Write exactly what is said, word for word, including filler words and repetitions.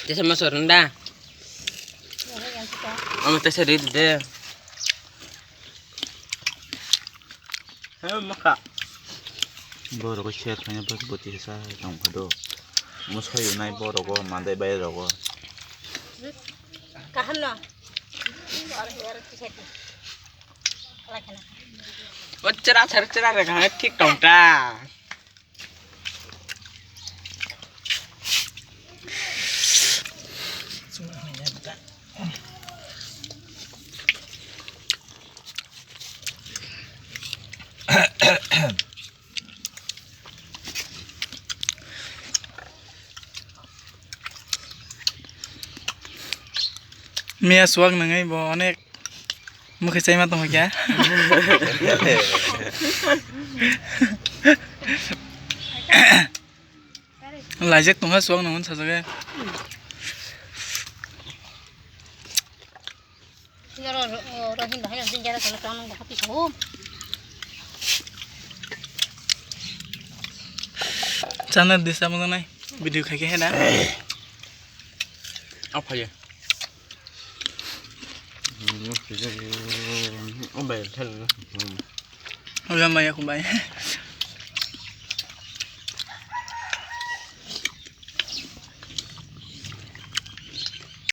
Tesa masuk renda. Amo tesa ready de. Hei, maka. Borok share khaina bwtwi sa tong phado. Mo soyunai borok o mandai bai rogo. Kaham no. O chera chera chera re kha thik tong ta. Miya suak nangwi bo onek mukhe chaima tongkha kya. Laijak tongkha suak nangwi sajagwi. Chana disa mo nai video khai khe na. Aphai. Obai thal. Oya maya kumbai.